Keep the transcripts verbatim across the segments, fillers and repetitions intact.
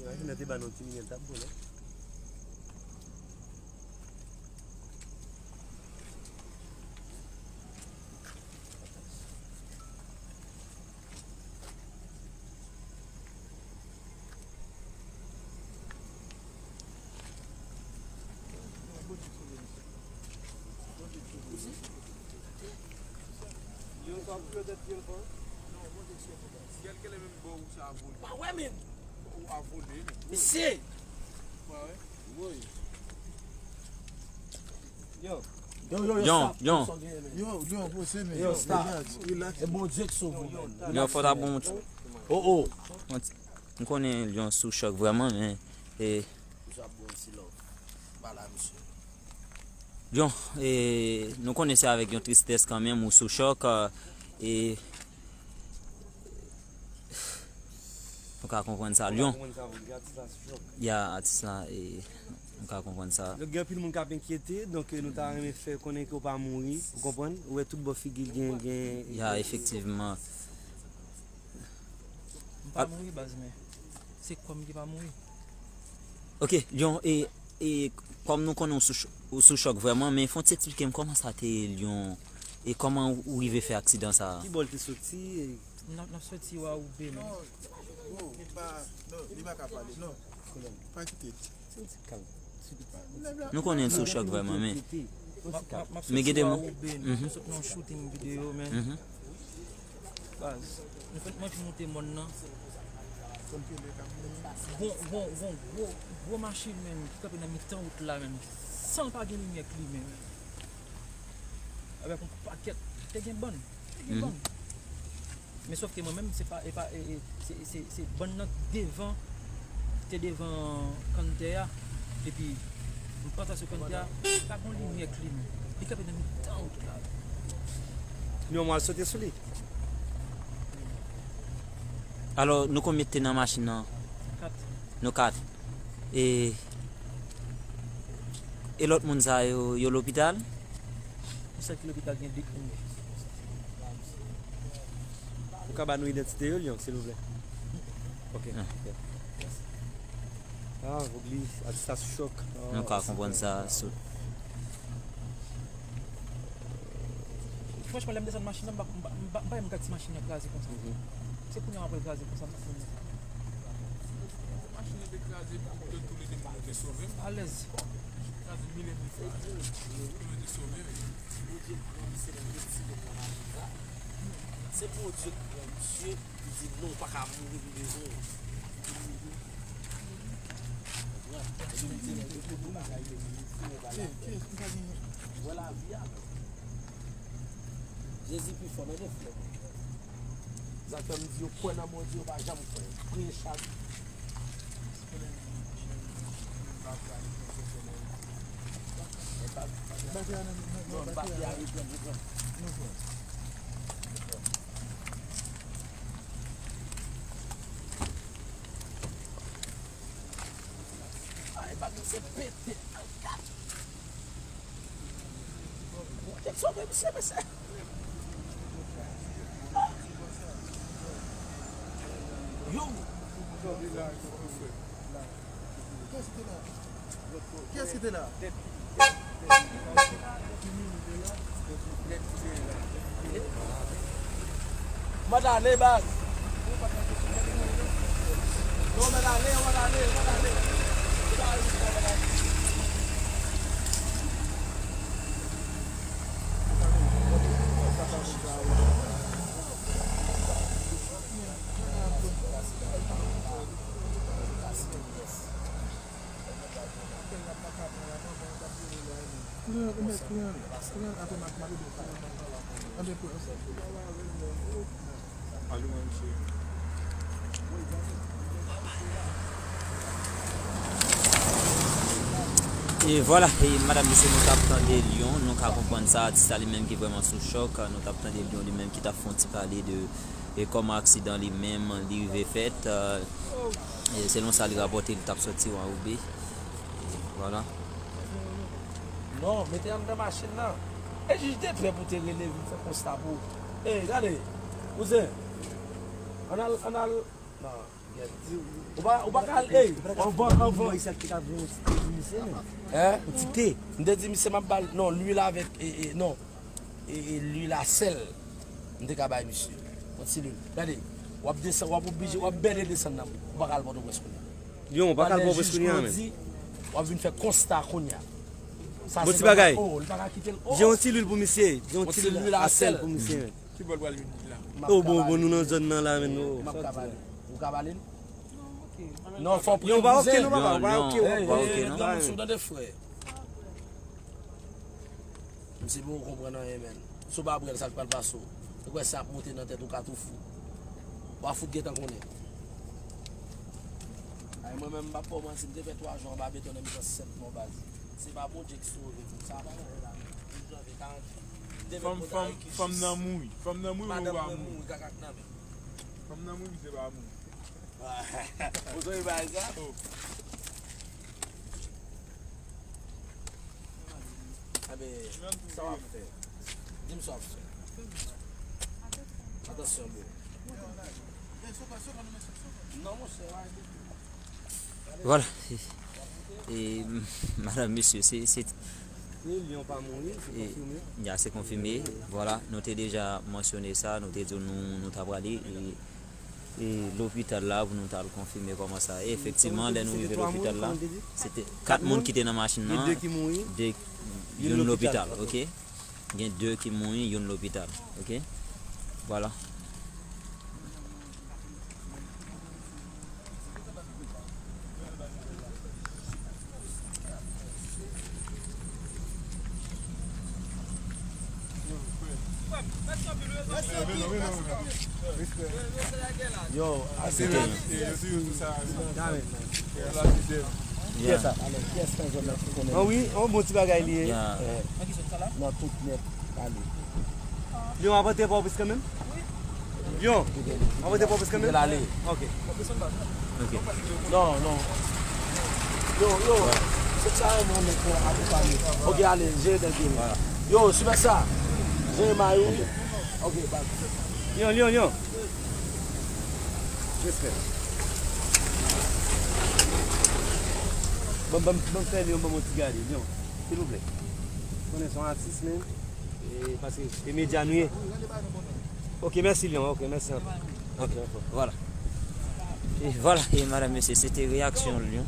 Imajine te ba nou ti minyèl t ap bon, non? Pa wè, men. Mesye. Yo, yo, yo, Lyon, stop. Lyon. Yo, Lyon, poze, men. Yo, stop. Relax. E Bondye ki sove w, men. Lyon, fò ta bon. Oh, oh. M konnen Lyon sou chòk vrèman, men, e, Lyon, e, nou konnen se avèk yon tristès kanmenm ou sou chòk, e, nou ka konprann sa. Lyon, ya, atis la, e, nou ka konprann sa. Donk, gen anpil moun k ap enkyete, donk, e, nou ta renmen fè konnen ke w pa mouri, ou konprann? Ou wè tout bò figi l gen, gen. Ya, efektivman. M pa mouri, baz, men se kò m ki pa mouri. Ok, Lyon, e, e kòm nou konnen ou sou ch-, ou sou chòk vrèman, men fò w ti eksplike m kòman sa te ye, Lyon, e kòman ou rive fè aksidan sa a? Ki bò l te soti? E n ap, n ap soti Wawoube, men. Non, bro, li pa, non, li pa ka pale, non. Pa kite l. Nou konnen l sou chòk vrèman, men. M ap, m ap, m ap soti Wawoube, nou sot nan yon shooting videyo, men. Baz, nou fèk manje moute mòn nan. Gon, gon, gon gwo, gwo machin, men, ki kanpe nan mitan wout la, men, san l pa gen limyè k limen, men. Avèk yon pakèt, te gen bann, te gen bann. Men sòf ke mwen menm, se pa, e pa, e, e, se, se, se bann nan devan, te devan kanntè a. Epi, m panse sou kanntè a, pa gon limyè k limen. Li kanpe nan mitan wout la. Yon mwa sote sou li. Alò, nou konbyen te nan machin nan? Kat. Nou kat. E, e lòt moun sa yo, yo lopital? Yon sèl ki lopital, gen de moun. Ou ka ba nou idantite yo, Lyon, silvouplè? Ok. Ah, ok. Ah, Rougly, atis la sou chòk. Ah, nou ka konprann sa sou. Franchman, lè m desann machin nan, m pa, m pa, m pa, m pa renmen gad ti machin nan kraze konsa. Se kounye a m ap wè l kraze konsa, m pa renmen sa. Machin nan te kraze, pou yo toulede moun yo te sove m. Alèz. Kraze mil e mil fwa. Pou yo te sove m. Bondye pran misye nan retire l nan machin sa. Se Bondye ki pran misye, li di non, ou pa ka mouri, m bezwen w. Konprann? Epi misye nan retire l nan bagay yo, misye nan bagay yo. Wè lavi a, men. Jezi pi fò, men de frè mwen. Sa k fè m di yo kwè nan Bondye, yo pa janm kwè. Priye chak jou. Non, batri a reprann, reprann. Ay, batri se pete. Bondye k sove misye, mesye. Yo! Kiyès ki te la? Kiyès ki te la? Mwen ale, baz. Non, mwen ale, mwen ale, mwen ale. E vwala, e madanm, mesye, nou t ap tande Lyon, nou ka konprann sa, atis la li menm ki vrèman sou chòk, nou t ap tande Lyon li menm ki t ap fè yon ti pale de, e kòman aksidan li menm, li rive fèt, e selon sa li rapòte, li t ap sòti Wawoube. E vwala. Non, mete anndan machin nan. E jij de prè pou te rele vin fè konsta pou. E, gade. Kouzen, ann al, ann al. Non. Ou pa, ou pa ka al, ey, anvan, anvan. Hein? Yon ti te. M te di misye m ap ba l, non, lwil avèk, e, e, non. E, e, lwil a sèl. M te ka bay misye. Yon ti lwil. Gade, w ap desann, w ap oblije, w ap bèle desann nan. Ou pa ka al Pòtoprens kounye a. Yon, ou pa ka al Pòtoprens kounye a, men. W ap vin fè konsta kounye a. Sa se bagay. Oh, li pa ka kite l. Oh. Di yon ti lwil pou misye. Di yon ti lwil a sèl pou misye, men. Ki bò l pral vin la? Oh, bon, bon, nou nan zòn nan la, men nou. M ap ka pale. Ou ka pale l? Non, fò w pran. Non, pa oke, non, papa, pa oke, non. Hey, hey, hey, granmoun, si w tande frè. M se pou w konprann anyen, men. Si w pa pran l, sa k pral pase w. Ou kwè sa ap monte nan tèt ou ka tou fou. W a fout gentan konnen. Ay, mwen menm, m p ap ba w manti, m te fè twa jou anba beton nan mitan sèt mò baz. Se pa Bondye ki sove m. Sa pa nan la. M janvye karant jou. Fòm, fòm, fòm nan mouri. Fòm nan mouri, ou pa mouri. Fòm nan mouri, se pa mouri. Ou sonje bagay sa? Oh. Enben, sa w ap fè? Di m sa w ap fè. Atansyon, bro. Non, monchè, Vwala. E, madanm, mesye, se, se, e, Lyon pa mouri, se konfime. Ya, se konfime. Vwala, nou te deja mansyone sa, nou te di w nou, nou ta prale, e, e lopital la pou nou ta al konfime kòman sa ye. Efektivman, lè nou rive lopital la, se te kat moun ki te nan machin nan, de, youn lopital, oke? Gen de ki mouri, youn lopital. Oke? Vwala. Yo, ase. Kiyès sa? Kiyès nan zòn nan ki konnen? An wi, yon bon ti bagay li ye. Nan tout nèt, ale. Lyon ap antre Pòtoprens kanmenm? Lyon ap antre Pòtoprens kanmenm? Ale. Ok. Ok. Non, non. Yo, yo. Se sa yo mwen met pou akonpanye. Ok, ale, jere tèt yo. Yo, sipè sa. Jere may ou. Ok, bak. Lyon, Lyon, Lyon. Respè. Ban, ban, ban fè Lyon, ban mwen ti gade, Lyon. Silvouplè. Konnen se yon atis, men. E, paske se medya nou ye. Ok, mèsi, Lyon. Ok, mèsi anpil. Ok, vwala. E vwala, e madanm, mesye, se te reyaksyon Lyon.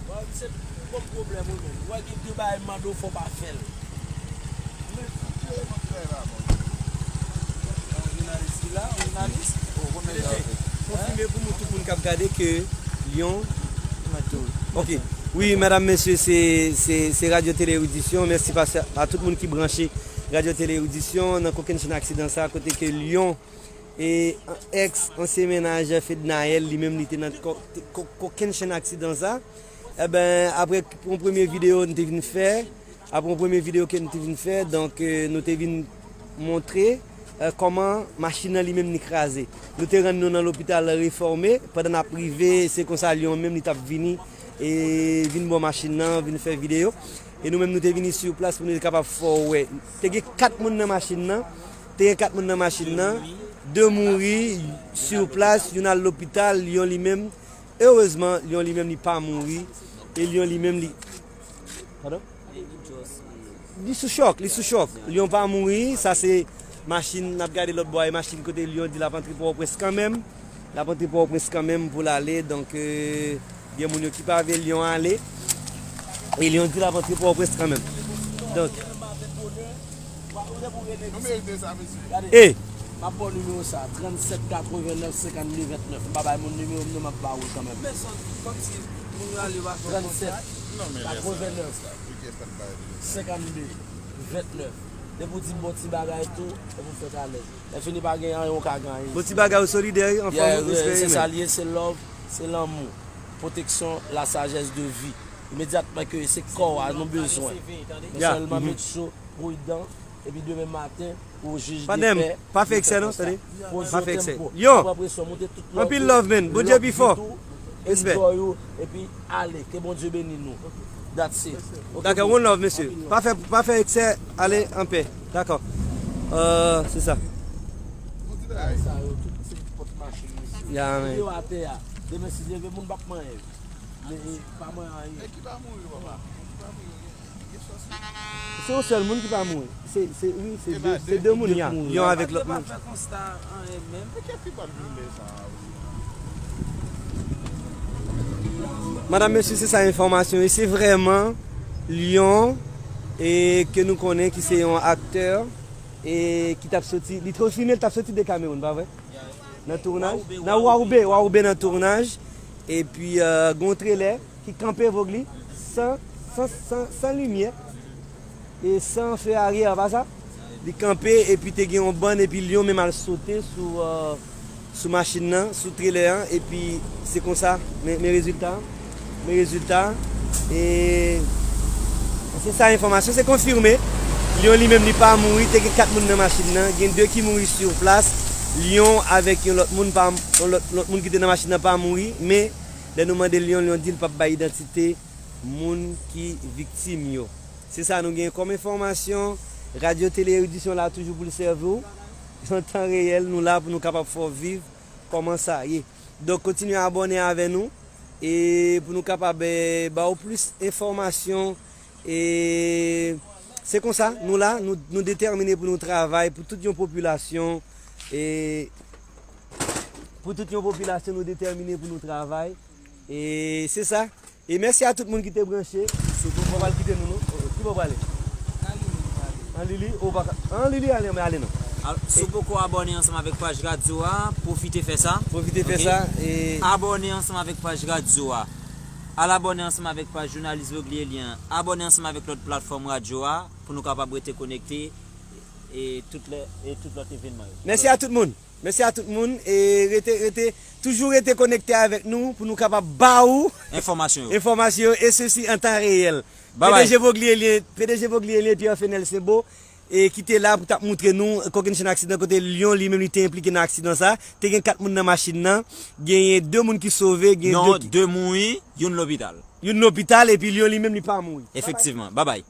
Bon, se bon pwoblèm ou menm. Ou wè gen de bagay m mande w fò w pa fè l. Men, jounalis ki la, jounalis. Konfime pou nou tout moun k ap gade ke Lyon. Ok. Wi, madanm, mesye, se, se, se Radyo Tele Eridisyon. Mèsi pase a tout moun ki branche Radyo Tele Eridisyon nan kokennchenn aksidan sa, kote ke Lyon e, èks ansyen mennaj Fednaelle, li menm, li te nan ko-, te, ko-, kokennchenn aksidan sa. Eben, apre yon premye videyo nou te vin fè, apre yon premye videyo ke nou te vin fè, donk, eh, nou te vin montre, eh, kòman machin nan li menm li kraze. Nou te rann nou nan lopital Refòme, pandan n ap rive, se konsa Lyon menm li t ap vini, e vin bò machin nan, vin fè videyo. E nou menm nou te vini sou plas pou nou te kapab fè w wè. Te gen kat moun nan machin nan. Te gen kat moun nan machin nan. De mouri sou plas, youn al lopital, Lyon li menm. Erezman, Lyon li menm li pa mouri. E Lyon li menm li. Padon? Li sou chòk, li sou chòk. Lyon pa mouri, sa se machin, n ap gade lòt bò a, e machin kote Lyon di l ap antre Pòtoprens kanmenm. L ap antre Pòtoprens kanmenm pou l ale. Donk, euh, gen moun yo ki pa vle Lyon ale. E Lyon di l ap antre Pòtoprens kanmenm. Donk, nou merite sa, mesye. E m ap ba w nimewo sa, trannsèt katrevennèf senkannde vennèf. M pa bay moun nimewo m non, m ap ba ou l kanmenm. Trannsèt katrevennèf senkannde vennèf. Depi w di m bon ti bagay tou, epi w fèt alèz. Lè fini pa gen anyen, ou ka gen anyen. Bon ti bagay, ou solidè, wi, anfòm, respè, se sa l ye, se love, se lanmou, pwoteksyon, la sajès de vi. Imedyatman ke se kò a nou bezwen. Nou sèlman met cho, pridan, epi demen maten, ou jij de pè. Pa fè eksè non, tande. Pa fè eksè. Lyon, anpil love, man. Bondye pi fò. Respè. Enjoy ou, epi ale. Ke Bondye beni nou. That's it. Ok, dakò, one love, mesye. Pa fè, pa fè eksè, ale anpè. Dakò. Euh, se sa. Bagay sa yo, tout se pòt machin, mesye. Ya, men. Yo atè a. Demen, si leve, moun p ap manyen. Men, e, pa manyen anyen. Se yon sèl moun ki pa mouri. Se, se, wi, se de, se de moun, ya. Yon avèk lòt moun. Fè konsta anyen menm. Madanm, mesye, se sa enfòmasyon. E se vrèman Lyon, e ke nou konnen ki se yon aktè, e ki t ap soti, li te filme, li t ap soti Dekamewoun, pa vre? Nan tounaj? Nan Wawoube, Wawoube nan tounaj. Epi, euh, gen yon trelè ki kanpe Vogli, san, san, san, san limyè, e san feu arrière, pa sa? Li kanpe, epi te gen yon bann, epi Lyon menm al sote sou, euh, sou machin nan, sou trelè an, epi se konsa, men, men rezilta, men rezilta, e se sa enfòmasyon, se konfime. Lyon li menm li pa mouri, te gen kat moun nan machin nan, gen de ki mouri sur place, Lyon avèk yon lòt moun pa, yon lòt, lòt moun ki te nan machin nan pa mouri, men lè nou mande Lyon, Lyon di l p ap bay idantite moun ki viktim yo. Se sa nou gen kòm enfòmasyon. Radyo Tele Eridisyon la toujou pou l sèvi w. An tan reyèl, nou la pou nou kapab fè w viv kòman sa ye. Donk, kontinye abòne avè nou e pou nou kapab, eh, ba w plis enfòmasyon. E se konsa, nou la, nou, nou detèmine pou nou travay pou tout yon popilasyon. E pou tout yon popilasyon, nou detèmine pou nou travay. E se sa. E mèsi a tout moun ki te branche. Sou bò pral kite nou, non? Ki bò prale? An Lili, ou pa ka, an Lili, ale, ale non. Al, si w poko abòne ansanm avèk paj radyo a, pwofite fè sa. Pwofite fè sa, e abòne ansanm avèk paj radyo a. Al abòne ansanm avèk paj jounalis Vogli Elien. Abòne ansanm avèk lòt platfòm radyo a pou nou kapab rete konekte e tout lè, e tout lòt evènman yo. Mèsi a tout moun. Mèsi a tout moun. E rete, rete, toujou rete konekte avèk nou pou nou kapab ba ou enfòmasyon yo. Enfòmasyon yo, e sesi an tan reyèl. Babay. P D G Voglielien, P D G Voglielien, Pierre Fenel Sebo, e ki te la pou t ap moutre nou kokennchenn aksidan kote Lyon li menm li te enplike nan aksidan sa. Te gen kat moun nan machin nan, genyen de moun ki sove, gen de ki... Non, de mouri, youn lopital. Youn lopital, epi Lyon li menm li pa mouri. Efektivman. Babay.